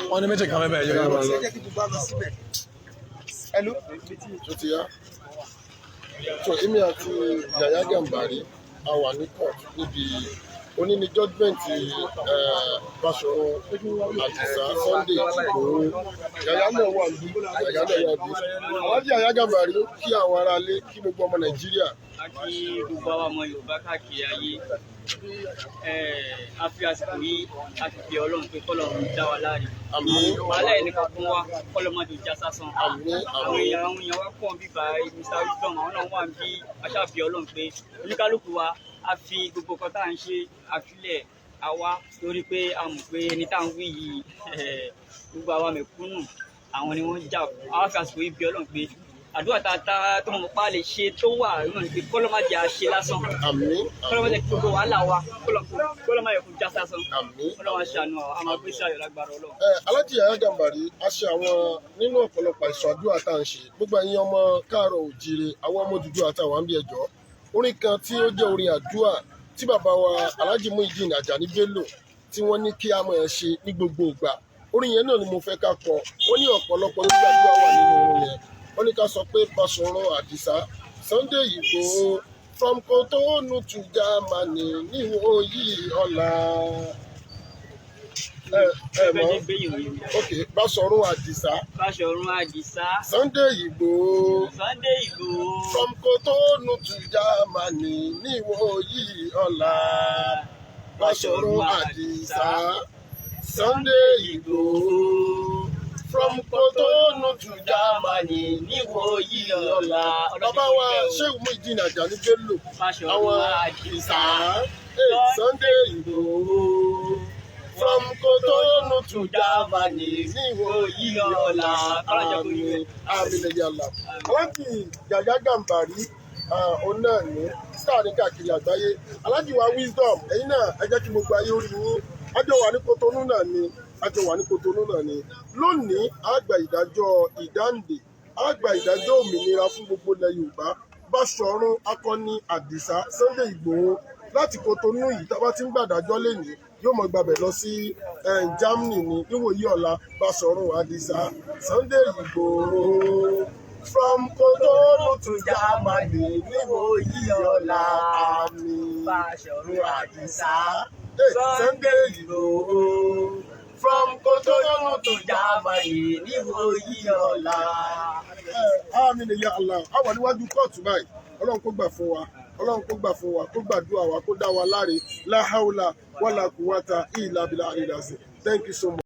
Wọ́n ní méjì kan fẹ́ bẹ̀rẹ̀ jẹ́ ká máa lọ. Jẹ́ kí gbogbo wa lọ síbẹ̀. Hello? Tó ti yá. So èmi àti Yàyà Gàmbàrí a wà ní court níbi oní ní judgement Báṣọ̀run Àdìsá Sunday Ìgbòho. Yàyà náà wà níbí, Yàyà náà wà níbí. Alhaji Yàyà Gàmbàrí, kí àwọn aráalé, kí gbogbo ọmọ Nàìjíríà. A kí gbogbo àwọn ọmọ Yorùbá káàkiri ayé. A fi àsìkò yìí, a fi fi Ọlọ́run pé kọ́lọ́run dá wa láre. Àmín. Wàhálà ẹnì kan fún wa, kọ́lọ́run má jò já sásán. Àmín. Àwọn Àmín. èèyàn, àwọn èèyàn wa pọ̀ bíbá, Mr Wisdom, àwọn náà wà bí. Aṣáàbí Ọlọ́run pé oníkálukú wa, a fi gbogbo nǹkan tá à ń ṣe àfilẹ̀ àwa lórí pé a mọ̀ pé ẹni tá à ń wí yìí, gbogbo àwa mẹ̀kúnnù, àwọn ni wọ́n ń jà fún. Àwa fi àsìkò yìí bí Ọlọ́run pé àdúrà tá a ta tó mọ̀ pa lè ṣe tó wà náà ni pé kọ́lọ́ má jẹ́ àṣe lásán. Àmín. Kọ́lọ́ má jẹ́ kí gbogbo wàhálà wa kọ́lọ́ má yẹ kó já sásán. Àmín. Kọ́lọ́ má ṣàánú wa, a máa gbé sáyọ̀ lágbára Ọlọ́run. Alhaji Yàyà Gàmbàrí, a ṣe àwọn nínú ọ̀pọ̀lọpọ̀ àìsàn àdúrà tá à ń ṣe. Gbogbo ẹ̀yin ọmọ káàárọ̀ òjíire, àwọn ọmọ Odùduwà àtàwọn àmì ẹ̀jọ́, orin kan tí ó jẹ́ orin àdúrà tí bàbá wa Alhaji Muyideen Ajani Bello tí wọ́n ní kí a máa ṣe ní gbogbo ìgbà, orin yẹn náà ni mo fẹ́ ká kọ. Wọ́n ní ọ̀pọ̀lọpọ̀ nígbàdúrà wà nínú orin yẹn. Wọ́n ní ká sọ pé Báṣọ̀run Àdìsá Sunday Ìgbòho from Kotonu to Germany níwòyí ọ̀la. Ẹ ẹ Fẹ́ mọ̀ jẹ́ gbé ìròyìn mi. Ok, Báṣọ̀run Àdìsá Báṣọ̀run Àdìsá Sunday Ìgbòho Sunday Ìgbòho from Kotonu to Germany níwòyí ọ̀la. Báṣọ̀run Àdìsá Sunday Ìgbòho from Kotonu to Germany níwòyí ọ̀la. Bàbá wa Sheikh Muyideen Ajani Bello, Báṣọ̀run àwọn Àdìsá Àdìsá, Sunday Ìgbòho from Kotonu to Germany níwòyí ọ̀la. Àmín, àmín ya Allah. Alhaji Yàyà Gàmbàrí, òun náà ní star ní káàkiri àgbáyé. Alhaji wa Wisdom, ẹ̀yin náà, ẹ jẹ́ kí gbogbo ayé orí yín. Àjọ wà ní Kotonu náà ni, àjọ wà ní Kotonu náà ni. Lónìí, a gba ìdájọ́ ìdáǹdè, a gba ìdájọ́ òmìnira fún gbogbo ilẹ̀ Yorùbá. Báṣọ̀run Akọni Àdìsá Sunday Ìgbòho láti Kotonu yìí, tá a bá ti ń gbàdájọ́ lénìí, yóò mọ̀ gbàbẹ̀ lọ sí Germany ní níwòyí ọ̀la. Báṣọ̀run Àdìsá Sunday Ìgbòho from Kotonu to Germany níwòyí ọ̀la. Àmín. Báṣọ̀run Àdìsá Sunday Ìgbòho from Kotonu to Germany níwòyí ọ̀la. Àmín ya Allah. A wà níwájú kóòtù báyìí. Ọlọ́run kó gbà fún wa, Ọlọ́run kó gbà fún wa, kó gbàdúrà wa, kó dá wa láre. La hawla wala quwwata illa billahi. Thank you so much.